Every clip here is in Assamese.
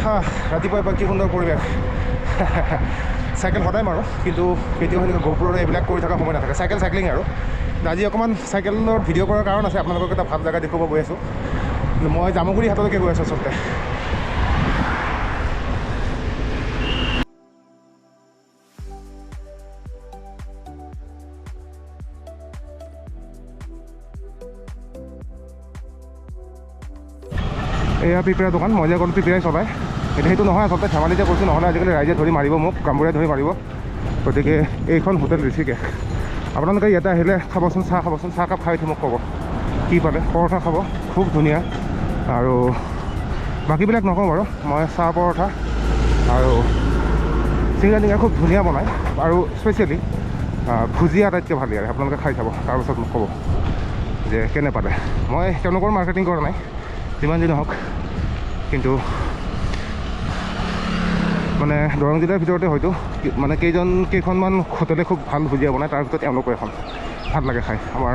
ৰাতিপুৱা এবাৰ কি সুন্দৰ পৰিৱেশ। চাইকেল সদায় মাৰোঁ, কিন্তু কেতিয়াও সেনেকৈ গোপ্ৰ'ৰে এইবিলাক কৰি থকা সময় নাথাকে। চাইক্লিং আৰু আজি অকণমান চাইকেলৰ ভিডিঅ' কৰাৰ কাৰণ আছে, আপোনালোকক এটা ভাল জেগা দেখুৱাব গৈ আছোঁ। মই জামুগুৰি হাটলৈকে গৈ আছোঁ আচলতে। এয়া পিপিৰা দোকান, মই যে ক'লো পিপিৰাই চলায়, এতিয়া সেইটো নহয় আচলতে, ধেমালিতে কৈছোঁ, নহ'লে আজিকালি ৰাইজে ধৰি মাৰিব মোক, গামবুঢ়াই ধৰি মাৰিব। গতিকে এইখন হোটেল ঋষিকেশ, আপোনালোকে ইয়াতে আহিলে খাবচোন, চাহ খাবচোন, চাহকাপ খাই উঠি মোক ক'ব কি পালে। পৰঠা খাব, খুব ধুনীয়া। আৰু বাকীবিলাক নকওঁ বাৰু, মই চাহ পৰঠা আৰু চিঙৰা টিঙৰা খুব ধুনীয়া বনায়, আৰু স্পেচিয়েলি ভুজিয়া আটাইতকৈ ভাল ইয়াৰে। আপোনালোকে খাই চাব, তাৰপাছত মোক ক'ব যে কেনে পালে। মই তেওঁলোকৰ মাৰ্কেটিং কৰা নাই, যিমান যি নহওক, কিন্তু মানে দৰং জিলাৰ ভিতৰতে হয়তো মানে কেইখনমান হোটেলে খুব ভাল ভুজিয়া বনায়, তাৰ ভিতৰত এওঁলোকৰ এখন ভাল লাগে খাই, আমাৰ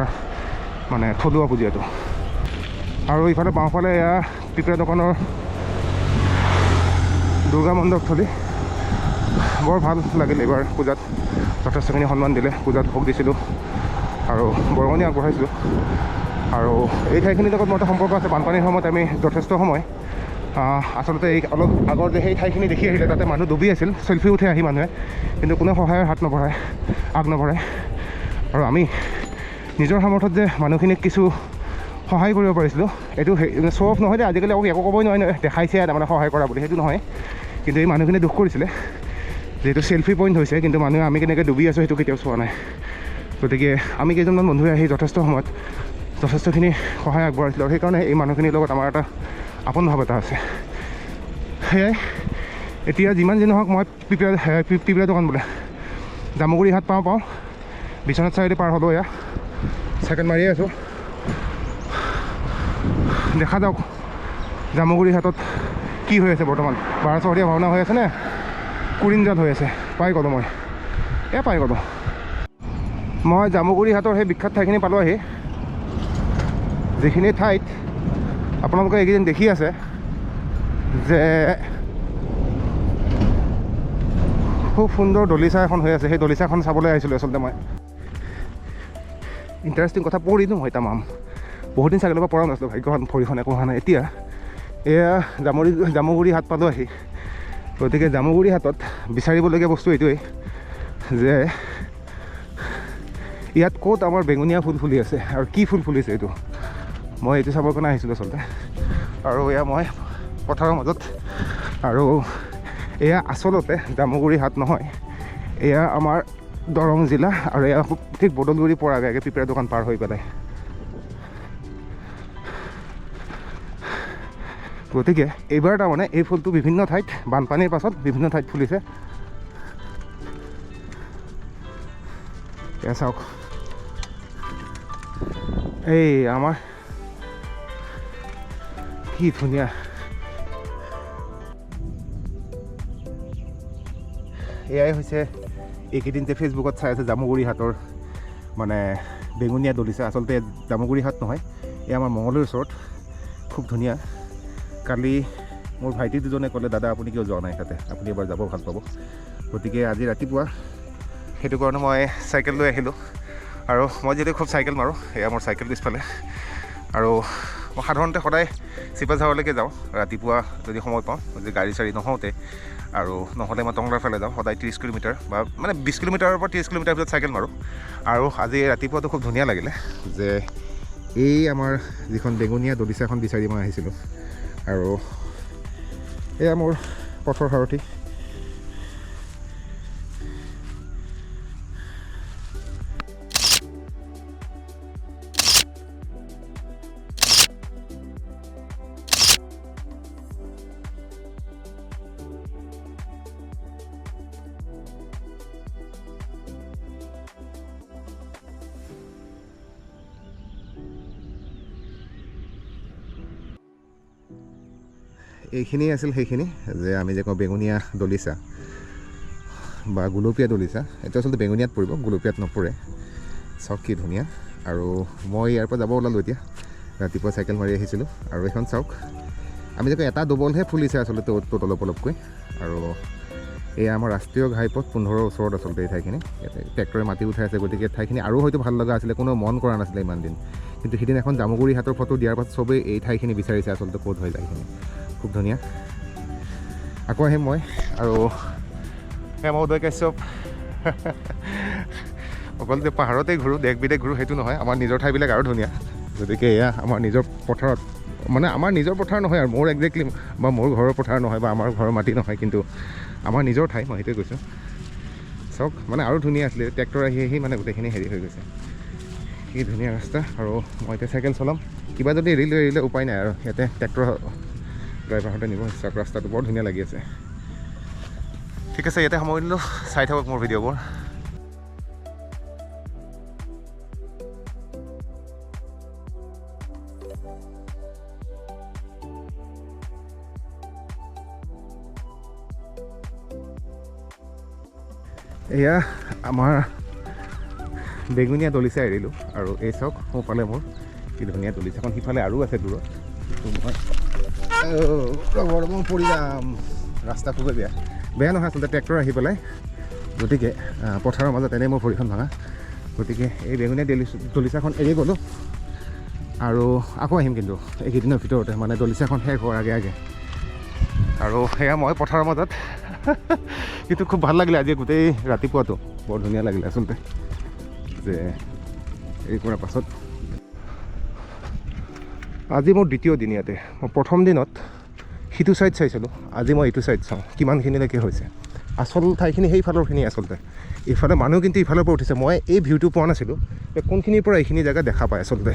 মানে থলুৱা ভুজিয়াটো। আৰু ইফালে বাওঁফালে এয়া পিপৰা দোকানৰ দুৰ্গা মণ্ডপথলী। বৰ ভাল লাগিল এইবাৰ পূজাত, যথেষ্টখিনি সন্মান দিলে, পূজাত ভোগ দিছিলোঁ আৰু বৰঙণি আগবঢ়াইছিলোঁ। আৰু এই ঠাইখিনিৰ লগত মোৰ এটা সম্পৰ্ক আছে। বানপানীৰ সময়ত আমি যথেষ্ট সময় আচলতে এই অলপ আগৰ যে সেই ঠাইখিনি দেখি আহিলে, তাতে মানুহ ডুবি আছিল, চেলফি উঠে আহি মানুহে, কিন্তু কোনেও সহায়ৰ হাত নবঢ়ায়, আগ নবঢ়ায়। আৰু আমি নিজৰ সামৰ্থ্যত যে মানুহখিনিক কিছু সহায় কৰিব পাৰিছিলোঁ, এইটো শ্ব' অফ নহয় যে আজিকালি একো ক'বই নোৱাৰি, দেখাইছে তাৰমানে সহায় কৰা বুলি, সেইটো নহয়। কিন্তু এই মানুহখিনিয়ে দুখ কৰিছিলে, যিহেতু চেলফি পইণ্ট হৈছে, কিন্তু মানুহে আমি কেনেকৈ ডুবি আছোঁ সেইটো কেতিয়াও চোৱা নাই। গতিকে আমি কেইজনমান বন্ধুৱে আহি যথেষ্ট সময়ত যথেষ্টখিনি সহায় আগবঢ়াইছিলোঁ, আৰু সেইকাৰণে এই মানুহখিনিৰ লগত আমাৰ এটা আপোন ভাৱ এটা আছে। সেয়াই এতিয়া যিমান যি নহওক, মই পিপৰা দোকান বোলে জামুগুৰি হাট পাওঁ বিশ্বনাথ চাৰিআলি পাৰ হ'লোঁ, এয়া চাইকেল মাৰিয়ে আছোঁ। দেখা যাওক জামুগুৰি হাটত কি হৈ আছে বৰ্তমান। বাৰচহৰীয়া ভাওনা হৈ আছেনে কুৰিঞ্জাত হৈ আছে, পাই গ'লোঁ মই, এয়া পাই গ'লোঁ মই জামুগুৰি হাটৰ সেই বিখ্যাত ঠাইখিনি পালোঁ আহি, যিখিনি ঠাইত আপোনালোকে এইকেইদিন দেখি আছে যে খুব সুন্দৰ দলিচা এখন হৈ আছে। সেই দলিচাখন চাবলৈ আহিছিলোঁ আচলতে মই। ইণ্টাৰেষ্টিং কথা, পৰিলোঁ মই তামাম, বহুত দিন চাইকেলৰ পৰা পৰা নাছিলোঁ, ভাগ্যখন ভৰিখন একো হোৱা নাই। এতিয়া এয়া জামুগুৰি হাট পালোঁ আহি। গতিকে জামুগুৰি হাটত বিচাৰিবলগীয়া বস্তু এইটোৱেই যে ইয়াত ক'ত আমাৰ বেঙুনীয়া ফুল ফুলি আছে আৰু কি ফুল ফুলিছে, এইটো মই এইটো চাবৰ কাৰণে আহিছিলোঁ আচলতে। আৰু এয়া মই পথাৰৰ মাজত, আৰু এয়া আচলতে জামুগুৰি হাট নহয়, এয়া আমাৰ দৰং জিলা, আৰু এয়া ঠিক বদলগুৰি পৰাৰ আগে আগে পিপৰা দোকান পাৰ হৈ পেলাই। গতিকে এইবাৰ তাৰমানে এই ফুলটো বিভিন্ন ঠাইত বানপানীৰ পাছত বিভিন্ন ঠাইত ফুলিছে। এয়া চাওক, এই আমাৰ কি ধুনীয়া। এয়াই হৈছে এইকেইদিন যে ফেচবুকত চাই আছে জামুগুৰি হাটৰ মানে বেঙুনীয়া দলিচা। আচলতে জামুগুৰি হাট নহয়, এয়া আমাৰ মঙলদৈৰ ওচৰত, খুব ধুনীয়া। কালি মোৰ ভাইটি দুজনে ক'লে, দাদা আপুনি কিয় যোৱা নাই তাতে, আপুনি এবাৰ যাব ভাল পাব। গতিকে আজি ৰাতিপুৱা সেইটো কাৰণে মই চাইকেল লৈ আহিলোঁ। আৰু মই যিহেতু খুব চাইকেল মাৰোঁ, এয়া মোৰ চাইকেল পিছফালে। আৰু মই সাধাৰণতে সদায় চিপাঝাৰলৈকে যাওঁ ৰাতিপুৱা যদি সময় পাওঁ, যদি গাড়ী চাড়ী নহওঁতে, আৰু নহ'লে মই টংলাৰ ফালে যাওঁ। সদায় 30 কিলোমিটাৰ বা মানে 20 কিলোমিটাৰৰ পৰা 30 কিলোমিটাৰ ভিতৰত চাইকেল মাৰোঁ। আৰু আজি ৰাতিপুৱাটো খুব ধুনীয়া লাগিলে যে এই আমাৰ যিখন বেঙুনীয়া দলিচাখন বিচাৰি মই আহিছিলোঁ। আৰু এয়া মোৰ পথৰ সাৰথি। এইখিনিয়ে আছিল সেইখিনি যে আমি যে কওঁ বেঙুনীয়া দলিচা বা গুলপীয়া দলিচা, এইটো আচলতে বেঙুনীয়াত পৰিব, গুলপীয়াত নপৰে। চাওক কি ধুনীয়া। আৰু মই ইয়াৰ পৰা যাব ওলালোঁ এতিয়া, ৰাতিপুৱা চাইকেল মাৰি আহিছিলোঁ। আৰু এইখন চাওক, আমি যে এটা দবলহে ফুলিছে আচলতে ত'ত অলপ অলপকৈ। আৰু এয়া আমাৰ ৰাষ্ট্ৰীয় ঘাইপথ 15ৰ ওচৰত আচলতে এই ঠাইখিনি। ইয়াতে ট্ৰেক্টৰে মাটি উঠাই আছে, গতিকে ঠাইখিনি আৰু হয়তো ভাল লগা আছিলে, কোনেও মন কৰা নাছিলে ইমান দিন। কিন্তু সিদিনাখন জামুগুৰি হাটৰ ফটো দিয়াৰ পাছত চবেই এই ঠাইখিনি বিচাৰিছে আচলতে ক'ত হৈ যায় এইখিনি। খুব ধুনীয়া। আকৌ আহিম মই। আৰু সেয়া মই উদয় কাশ্যপ। অকল যে পাহাৰতেই ঘূৰোঁ, দেশ বিদেশ ঘূৰোঁ সেইটো নহয়, আমাৰ নিজৰ ঠাইবিলাক আৰু ধুনীয়া। গতিকে এয়া আমাৰ নিজৰ পথাৰত, মানে আমাৰ নিজৰ পথাৰ নহয় আৰু মোৰ একজেক্টলি বা মোৰ ঘৰৰ পথাৰ নহয় বা আমাৰ ঘৰৰ মাটি নহয়, কিন্তু আমাৰ নিজৰ ঠাই, মই সেইটোৱে কৈছোঁ। চাওক মানে আৰু ধুনীয়া আছিলে, ট্ৰেক্টৰ আহি আহি মানে গোটেইখিনি হেৰি হৈ গৈছে। কি ধুনীয়া ৰাস্তা। আৰু মই এতিয়া চাইকেল চলাম, কিবা যদি এৰিলে এৰিলে উপায় নাই আৰু, ইয়াতে ট্ৰেক্টৰ ড্ৰাইভাৰহঁতে নিব। চাওক ৰাস্তাটো বৰ ধুনীয়া লাগি আছে। ঠিক আছে, ইয়াতে সামৰি দিলোঁ। চাই থাকক মোৰ ভিডিঅ'বোৰ। এয়া আমাৰ বেঙুনীয়া দলিচা এৰিলোঁ। আৰু এই চাওক সোঁফালে মোৰ কি ধুনীয়া দলিচাখন, সিফালে আৰু আছে দূৰত। মই পৰি যাম, ৰাস্তা খুবেই বেয়া। বেয়া নহয় আচলতে, ট্ৰেক্টৰ আহি পেলাই, গতিকে পথাৰৰ মাজত এনেই মোৰ ভৰিখন ভাঙা। গতিকে এই বেঙুনীয়া দলিচাখন এৰি গ'লোঁ। আৰু আকৌ আহিম কিন্তু এইকেইদিনৰ ভিতৰতে, মানে দলিচাখন শেষ হোৱাৰ আগে আগে। আৰু সেয়া মই পথাৰৰ মাজত, কিন্তু খুব ভাল লাগিলে আজি গোটেই ৰাতিপুৱাটো, বৰ ধুনীয়া লাগিলে আচলতে যে হেৰি কৰাৰ পাছত। আজি মোৰ দ্বিতীয় দিন ইয়াতে। মই প্ৰথম দিনত সিটো ছাইড চাইছিলোঁ, আজি মই এইটো ছাইড চাওঁ কিমানখিনিলৈকে হৈছে। আচল ঠাইখিনি সেইফালৰখিনি আচলতে, ইফালে মানুহ কিন্তু ইফালৰ পৰা উঠিছে। মই এই ভিউটো পোৱা নাছিলোঁ যে কোনখিনিৰ পৰা এইখিনি জেগা দেখা পায় আচলতে।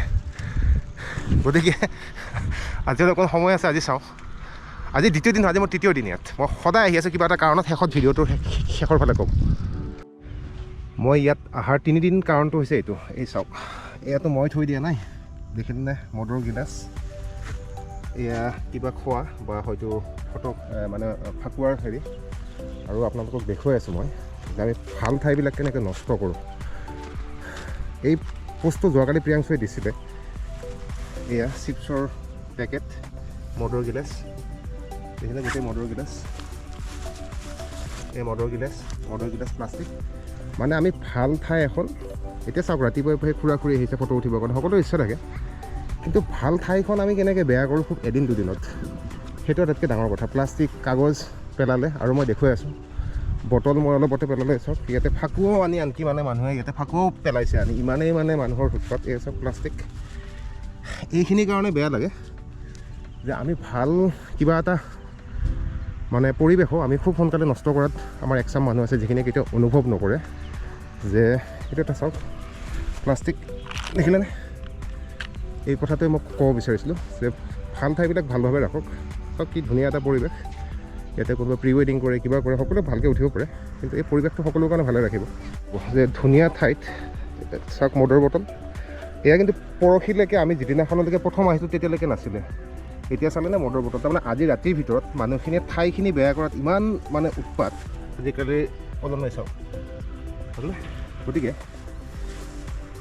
গতিকে আজি অকণ সময় আছে, আজি চাওঁ। আজি দ্বিতীয় দিন, আজি মোৰ তৃতীয় দিন ইয়াত। মই সদায় আহি আছোঁ কিবা এটা কাৰণত, শেষত ভিডিঅ'টোৰ শেষৰ ফালে ক'ম। মই ইয়াত অহাৰ তিনিদিন কাৰণটো হৈছে এইটো। এই চাওক, এয়াতো মই থৈ দিয়া নাই, দেখিলেনে মদৰ গিলাচ, এয়া কিবা খোৱা বা হয়তো ফটো মানে ফাকুৱাৰ হেৰি। আৰু আপোনালোকক দেখুৱাই আছোঁ মই যে আমি ভাল ঠাইবিলাক কেনেকৈ নষ্ট কৰোঁ। এই পোষ্টটো যোৱাকালি প্ৰিয়াংশুৱে দিছিলে। এয়া চিপছৰ পেকেট, মদৰ গিলাচ, দেখিলে গোটেই মদৰ গিলাচ, এই মদৰ গিলাচ, মদৰ গিলাচ প্লাষ্টিক। মানে আমি ভাল ঠাই এখন, এতিয়া চাওক ৰাতিপুৱাই পুৱাই খুৰা খুৰী আহিছে ফটো উঠিবৰ কাৰণে, সকলোৰে ইচ্ছা থাকে, কিন্তু ভাল ঠাইখন আমি কেনেকৈ বেয়া কৰোঁ খুব এদিন দুদিনত, সেইটো আটাইতকৈ ডাঙৰ কথা। প্লাষ্টিক কাগজ পেলালে, আৰু মই দেখুৱাই আছোঁ বটল মই অলপতে পেলালে। চাওক ইয়াতে ফাকুৱাও আনি, আনকি মানে মানুহে ইয়াতে ফাকুৱাও পেলাইছে আনি, ইমানেই মানে মানুহৰ উৎপাত। এই চব প্লাষ্টিক, এইখিনিৰ কাৰণে বেয়া লাগে যে আমি ভাল কিবা এটা মানে পৰিৱেশো আমি খুব সোনকালে নষ্ট কৰাত আমাৰ একচাম মানুহ আছে যিখিনিয়ে কেতিয়াও অনুভৱ নকৰে যে এইটো এটা চাওক প্লাষ্টিক, দেখিলেনে? এই কথাটোৱে মই ক'ব বিচাৰিছিলোঁ যে ভাল ঠাইবিলাক ভালভাৱে ৰাখক। চাওক কি ধুনীয়া এটা পৰিৱেশ, ইয়াতে কোনোবা প্ৰি ৱেডিং কৰে, কিবা কৰে, সকলোৱে ভালকৈ উঠিব পাৰে, কিন্তু এই পৰিৱেশটো সকলোৰ কাৰণে ভালে ৰাখিব। যে ধুনীয়া ঠাইত চাওক মদৰ বটল, এয়া কিন্তু পৰহিলৈকে আমি যিদিনাখনলৈকে প্ৰথম আহিছিলোঁ তেতিয়ালৈকে নাছিলে, এতিয়া চালেনে মদৰ বটল। তাৰমানে আজি ৰাতিৰ ভিতৰত মানুহখিনিয়ে ঠাইখিনি বেয়া কৰাত ইমান মানে উৎপাত আজিকালি অলপ চাওক, হ'লনে? গতিকে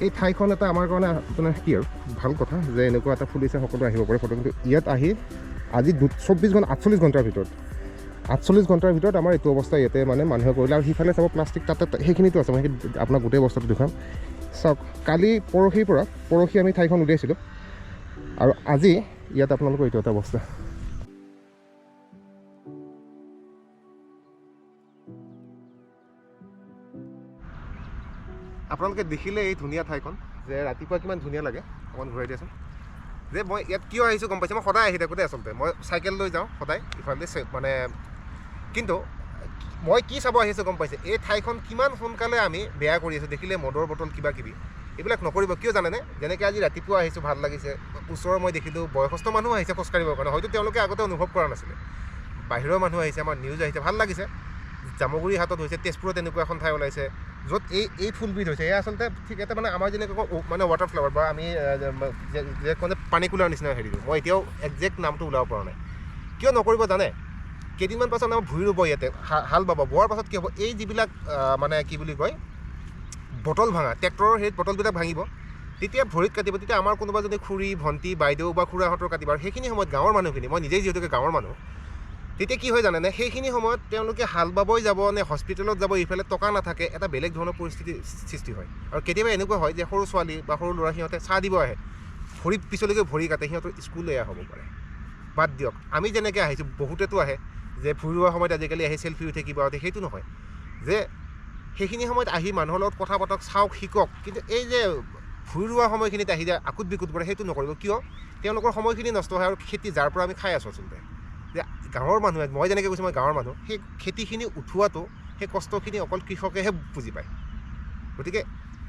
এই ঠাইখন এটা আমাৰ কাৰণে আপোনাৰ কি আৰু ভাল কথা যে এনেকুৱা এটা ফুলিছে, সকলোৱে আহিব পাৰে ফটো। কিন্তু ইয়াত আহি আজি 24 ঘণ্টা, 48 ঘণ্টাৰ ভিতৰত, 48 ঘণ্টাৰ ভিতৰত আমাৰ এইটো অৱস্থা ইয়াতে মানে মানুহে কৰিলে। আৰু সিফালে চাব প্লাষ্টিক তাতে সেইখিনিতো আছে, মই আপোনাক গোটেই বস্তুটো দেখুৱাম। চাওক কালি পৰহিৰ পৰা, পৰহি আমি ঠাইখন উলিয়াইছিলোঁ আৰু আজি ইয়াত আপোনালোকৰ এইটো এটা অৱস্থা। আপোনালোকে দেখিলে এই ধুনীয়া ঠাইখন যে ৰাতিপুৱা কিমান ধুনীয়া লাগে, অকণমান ঘূৰাই দিয়াচোন। যে মই ইয়াত কিয় আহিছোঁ গম পাইছে, মই সদায় আহি থাকোঁ দেই আচলতে, মই চাইকেল লৈ যাওঁ সদায় ইফালে মানে, কিন্তু মই কি চাব আহিছোঁ গম পাইছে, এই ঠাইখন কিমান সোনকালে আমি বেয়া কৰি আছোঁ। দেখিলে মদৰ বটল কিবা কিবি এইবিলাক নকৰিব, কিয় জানেনে? যেনেকৈ আজি ৰাতিপুৱা আহিছোঁ, ভাল লাগিছে, ওচৰৰ মই দেখিলোঁ বয়সস্থ মানুহ আহিছে খোজকাঢ়িবৰ কাৰণে, হয়তো তেওঁলোকে আগতে অনুভৱ কৰা নাছিলে, বাহিৰৰ মানুহ আহিছে, আমাৰ নিউজ আহিছে, ভাল লাগিছে। জামুগুৰি হাটত হৈছে, তেজপুৰত এনেকুৱা এখন ঠাই ওলাইছে য'ত এই ফুলবিধ হৈছে। এয়া আচলতে ঠিক এটা মানে আমাৰ যেনেকৈ কওঁ মানে ৱাটাৰ ফ্লাৱাৰ বা আমি যে কওঁ যে পানী কুলাৰ নিচিনা হেৰিটো, মই এতিয়াও একজেক্ট নামটো ওলাব পৰা নাই। কিয় নকৰিব জানে? কেইদিনমান পাছত আমাৰ ভুঁই ৰুব, ইয়াতে হাল বাব, বোৱাৰ পাছত কি হ'ব, এই যিবিলাক মানে কি বুলি কয় বটল ভাঙা ট্ৰেক্টৰৰ সেই বটলবিলাক ভাঙিব, তেতিয়া ভৰিত কাটিব, তেতিয়া আমাৰ কোনোবা যদি খুৰী, ভণ্টি, বাইদেউ বা খুৰাহঁতৰ কাটিব, আৰু সেইখিনি সময়ত গাঁৱৰ মানুহখিনি, মই নিজেই যিহেতুকে গাঁৱৰ মানুহ, তেতিয়া কি হয় জানেনে, সেইখিনি সময়ত তেওঁলোকে হাল বাবই যাব নে হস্পিটেলত যাব, ইফালে টকা নাথাকে, এটা বেলেগ ধৰণৰ পৰিস্থিতিৰ সৃষ্টি হয়। আৰু কেতিয়াবা এনেকুৱা হয় যে সৰু ছোৱালী বা সৰু ল'ৰা সিহঁতে চাহ দিব আহে, ভৰি পিছলৈকে ভৰি কাটে, সিহঁতৰ স্কুল এয়া হ'ব পাৰে। বাদ দিয়ক, আমি যেনেকৈ আহিছোঁ, বহুতেতো আহে যে ফুৰোৱাৰ সময়ত আজিকালি আহি চেলফি উঠে কিবা উঠে, সেইটো নহয় যে সেইখিনি সময়ত আহি মানুহৰ লগত কথা পাতক, চাওক, শিকক, কিন্তু এই যে ভুঁই ৰোৱা সময়খিনিত আহি যায় আকুত বিকুত কৰে, সেইটো নকৰিব। কিয়? তেওঁলোকৰ সময়খিনি নষ্ট হয় আৰু খেতি যাৰ পৰা আমি খাই আছোঁ আচলতে, যে গাঁৱৰ মানুহে, মই যেনেকৈ কৈছোঁ মই গাঁৱৰ মানুহ, সেই খেতিখিনি উঠোৱাটো, সেই কষ্টখিনি অকল কৃষকেহে বুজি পায়। গতিকে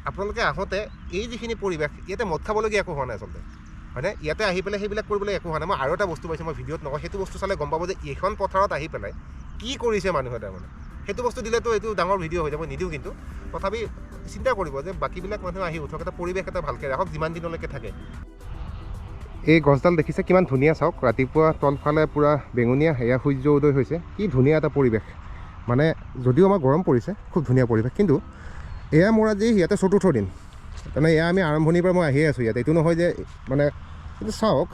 আপোনালোকে আহোঁতে এই যিখিনি পৰিৱেশ, ইয়াতে মদ খাবলগীয়া একো হোৱা নাই আচলতে, হয়নে? ইয়াতে আহি পেলাই সেইবিলাক কৰিবলৈ একো হোৱা নাই। মই আৰু এটা বস্তু পাইছোঁ, মই ভিডিঅ'ত নকওঁ, সেইটো বস্তু চালে গম পাব যে এইখন পথাৰত আহি পেলাই কি কৰিছে মানুহে, তাৰমানে সেইটো বস্তু দিলেতো এইটো ডাঙৰ ভিডিঅ' হৈ যাব, নিদিওঁ, কিন্তু তথাপি চিন্তা কৰিব যে বাকীবিলাক মানুহ আহি উঠক, এটা পৰিৱেশ এটা ভালকৈ ৰাখক যিমান দিনলৈকে থাকে। এই গছডাল দেখিছে কিমান ধুনীয়া, চাওক ৰাতিপুৱা তলফালে পূৰা বেঙুনীয়া, সেয়া সূৰ্য উদয় হৈছে, কি ধুনীয়া এটা পৰিৱেশ। মানে যদিও আমাৰ গৰম পৰিছে, খুব ধুনীয়া পৰিৱেশ। কিন্তু এয়া মোৰ আজি ইয়াতে চতুৰ্থ দিন, তাৰমানে এয়া আমি আৰম্ভণিৰ পৰা মই আহিয়ে আছোঁ ইয়াতে, এইটো নহয় যে মানে, কিন্তু চাওক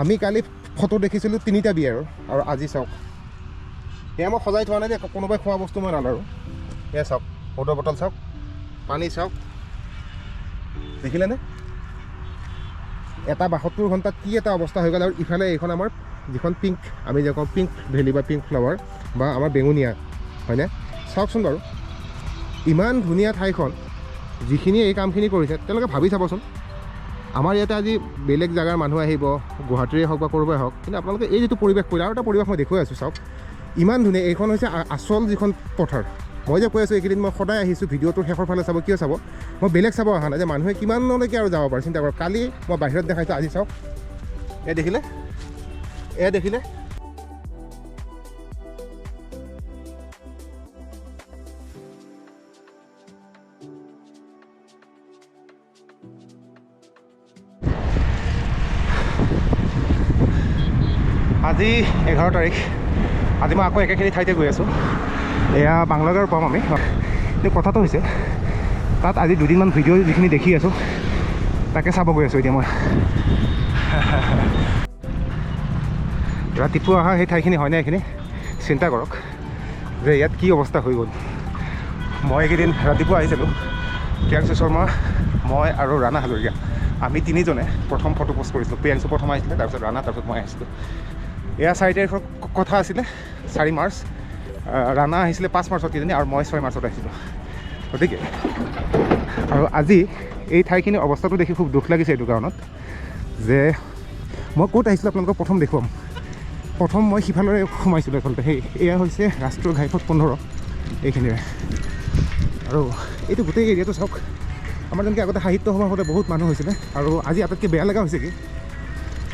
আমি কালি ফটো দেখিছিলোঁ 3টা বিয়াৰৰ, আৰু আজি চাওক এয়া মই সজাই থোৱা নাই যে কোনোবাই খোৱা বস্তু মই নালাৰোঁ। এয়া চাওক মদৰ বটল চাওক, পানী চাওক, দেখিলেনে? এটা 72 ঘণ্টাত কি এটা অৱস্থা হৈ গ'ল। আৰু ইফালে এইখন আমাৰ যিখন পিংক, আমি যে কওঁ পিংক ভেলী বা পিংক ফ্লাৱাৰ বা আমাৰ বেঙুনীয়া, হয়নে? চাওকচোন বাৰু, ইমান ধুনীয়া ঠাইখন, যিখিনিয়ে এই কামখিনি কৰিছে তেওঁলোকে ভাবি চাবচোন। আমাৰ ইয়াতে আজি বেলেগ জেগাৰ মানুহ আহিব, গুৱাহাটীৰে হওক বা ক'ৰবাই হওক, কিন্তু আপোনালোকে এই যিটো পৰিৱেশ কৰিলে, আৰু এটা পৰিৱেশ মই দেখুৱাই আছোঁ, চাওক ইমান ধুনীয়া। এইখন হৈছে আচল যিখন পথাৰ। মই যে কৈ আছোঁ এইকেইদিন মই সদায় আহিছোঁ, ভিডিঅ'টোৰ শেষৰ ফালে চাব, কিয় চাব, মই বেলেগ চাব অহা নাই যে মানুহে কিমানলৈকে আৰু যাব পাৰে, চিন্তা কৰক। কালি মই বাহিৰত দেখাইছোঁ, আজি চাওক, এয়া দেখিলে, এয়া দেখিলে। আজি 11 তাৰিখ, আজি মই আকৌ একেখিনি ঠাইতে গৈ আছোঁ। এয়া বাংলাগাঁৱৰ পাম আমি। কিন্তু কথাটো হৈছে তাত আজি দুদিনমান ভিডিঅ' যিখিনি দেখি আছোঁ তাকে চাব গৈ আছোঁ এতিয়া মই। ৰাতিপুৱা অহা সেই ঠাইখিনি হয়নে এইখিনি, চিন্তা কৰক যে ইয়াত কি অৱস্থা হৈ গ'ল। মই এইকেইদিন ৰাতিপুৱা আহিছিলোঁ, প্ৰিয়াংশু শৰ্মা, মই আৰু ৰাণা হাজৰিকা, আমি তিনিজনে প্ৰথম ফটো পষ্ট কৰিছিলোঁ। প্ৰিয়াংশু প্ৰথম আহিছিলে, তাৰপিছত ৰাণা, তাৰপিছত মই আহিছিলোঁ। এয়া 4 তাৰিখৰ কথা আছিলে, 4 মাৰ্চ। ৰাণা আহিছিলে 5 মাৰ্চত কিজানি, আৰু মই 6 মাৰ্চত আহিছিলোঁ। গতিকে আৰু আজি এই ঠাইখিনিৰ অৱস্থাটো দেখি খুব দুখ লাগিছে এইটো কাৰণত যে মই ক'ত আহিছিলোঁ আপোনালোকক প্ৰথম দেখুৱাম। প্ৰথম মই সিফালৰে সোমাইছিলোঁ আচলতে, সেই এয়া হৈছে ৰাষ্ট্ৰীয় ঘাইপথ 15 এইখিনিৰে। আৰু এইটো গোটেই এৰিয়াটো চাওক, আমাৰ যেনেকৈ আগতে সাহিত্য সভা হওঁতে বহুত মানুহ হৈছিলে। আৰু আজি আটাইতকৈ বেয়া লগা হৈছে কি,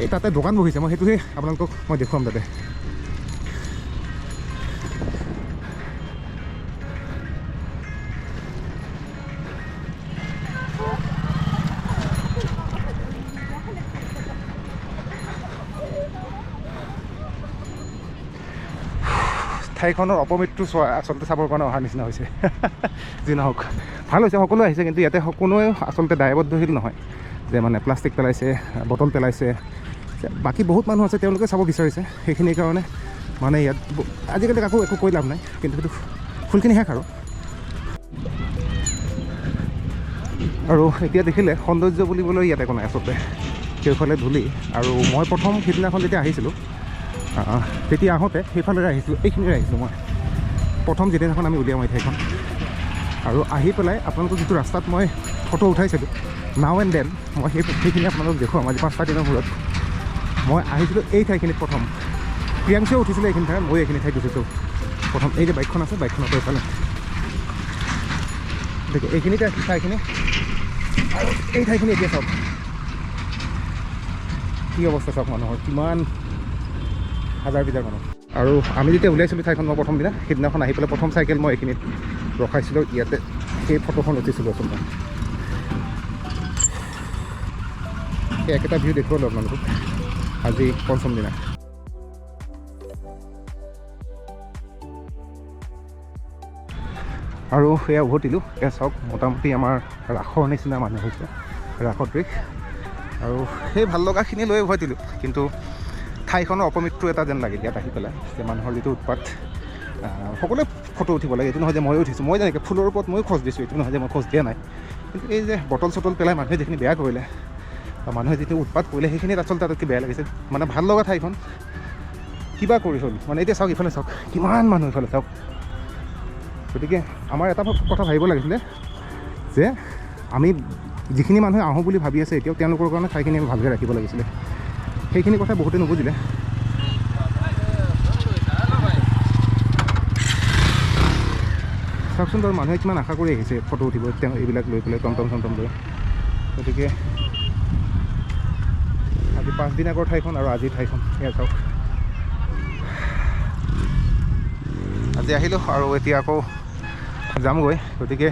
এই তাতে দোকান বহিছে, মই সেইটোহে আপোনালোকক মই দেখুৱাম তাতে। ঠাইখনৰ অপমৃত্যু চোৱা আচলতে চাবৰ কাৰণে অহাৰ নিচিনা হৈছে। যি নহওক ভাল হৈছে, সকলো আহিছে, কিন্তু ইয়াতে কোনোৱে আচলতে দায়বদ্ধশীল নহয় যে মানে প্লাষ্টিক পেলাইছে, বটল পেলাইছে। বাকী বহুত মানুহ আছে, তেওঁলোকে চাব বিচাৰিছে, সেইখিনিৰ কাৰণে মানে ইয়াত আজিকালি কাকো একো কৈ লাভ নাই, কিন্তু সেইটো ফুলখিনি শেষ আৰু। আৰু এতিয়া দেখিলে সৌন্দৰ্য বুলিবলৈ ইয়াত একো নাই আচলতে, সেইফালে ধূলি। আৰু মই প্ৰথম সিদিনাখন যেতিয়া আহিছিলোঁ, তেতিয়া আহোঁতে সেইফালেৰে আহিছিলোঁ, এইখিনিৰে আহিছিলোঁ মই প্ৰথম যিদিনাখন আমি উলিয়াম এই ঠাইখন। আৰু আহি পেলাই আপোনালোকক যিটো ৰাস্তাত মই ফটো উঠাইছিলোঁ নাও এণ্ড then, মই সেইখিনি আপোনালোকক দেখুৱাম। আজি 5টা দিনৰ মূৰত মই আহিছিলোঁ এই ঠাইখিনিত প্ৰথম। প্ৰিয়াংশুও উঠিছিলে এইখিনি ঠাইত, মই এইখিনি ঠাইত উঠিছোঁ প্ৰথম। এই যে বাইকখন আছে, বাইকখনৰ এইফালে গতিকে এইখিনিতে ঠাইখিনি। আৰু এই ঠাইখিনি এতিয়া চাওক কি অৱস্থা, চাওক মানুহৰ কিমান হাজাৰ বিজাৰ মানুহ। আৰু আমি যেতিয়া উলিয়াইছিলোঁ ঠাইখন মই প্ৰথম দিনা, সেইদিনাখন আহি পেলাই প্ৰথম চাইকেল মই এইখিনিত ৰখাইছিলোঁ, ইয়াতে সেই ফটোখন উঠিছিলোঁ আচলতে। সেই একেটা ভিউ দেখুৱালোঁ আপোনালোকক আজি পঞ্চম দিনা। আৰু সেয়া উভতিলোঁ। এয়া চাওক, মোটামুটি আমাৰ ৰাসৰ নিচিনা মানুহ হৈছে, ৰাসদৃশ। আৰু সেই ভাল লগাখিনি লৈ উভতিলোঁ, কিন্তু ঠাইখনৰ অপমৃত্যু এটা যেন লাগিল ইয়াত আহি পেলাই, যে মানুহৰ যিটো উৎপাত। সকলোৱে ফটো উঠিব লাগে, এইটো নহয় যে ময়ো উঠিছোঁ। মই যেনেকৈ ফুলৰ ওপৰত ময়ো খোজ দিছোঁ, এইটো নহয় যে মই খোজ দিয়া নাই। কিন্তু এই যে বটল চটল পেলাই মানুহে যিখিনি বেয়া কৰিলে বা মানুহে যিটো উৎপাত কৰিলে, সেইখিনিত আচলতে আটাইতকৈ বেয়া লাগিছে। মানে ভাল লগা ঠাইখন কিবা কৰি হ'ল। মানে এতিয়া চাওক, ইফালে চাওক কিমান মানুহ, ইফালে চাওক। গতিকে আমাৰ এটা কথা ভাবিব লাগিছিলে যে আমি যিখিনি মানুহে আহোঁ বুলি ভাবি আছে এতিয়াও, তেওঁলোকৰ কাৰণে ঠাইখিনি আমি ভালকৈ ৰাখিব লাগিছিলে। সেইখিনি কথা বহুতে নুবুজিলে। চাওকচোন বাৰু, মানুহে কিমান আশা কৰি আহিছে ফটো উঠিব, তেওঁ এইবিলাক লৈ পেলাই টমটম চমটম লৈ। গতিকে আজি 5 দিন আগৰ ঠাইখন আৰু আজিৰ ঠাইখন এয়া চাওক। আজি আহিলোঁ আৰু এতিয়া আকৌ যামগৈ। গতিকে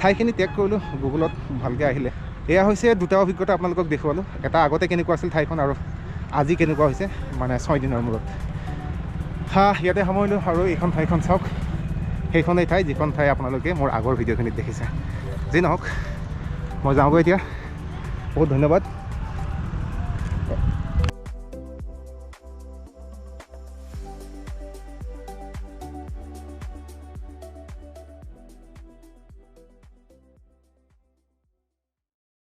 ঠাইখিনি ত্যাগ কৰিলোঁ, গুগলত ভালকৈ আহিলে। এয়া হৈছে দুটা অভিজ্ঞতা আপোনালোকক দেখুৱালোঁ, এটা আগতে কেনেকুৱা আছিল ঠাইখন আৰু আজি কেনেকুৱা হৈছে, মানে 6 দিনৰ মূৰত। হা, ইয়াতে সামৰিলোঁ। আৰু এইখন ঠাইখন চাওক, সেইখনেই ঠাই যিখন ঠাই আপোনালোকে মোৰ আগৰ ভিডিঅ'খিনিত দেখিছে। যি নহওক, মই যাওঁগৈ এতিয়া। বহুত ধন্যবাদ।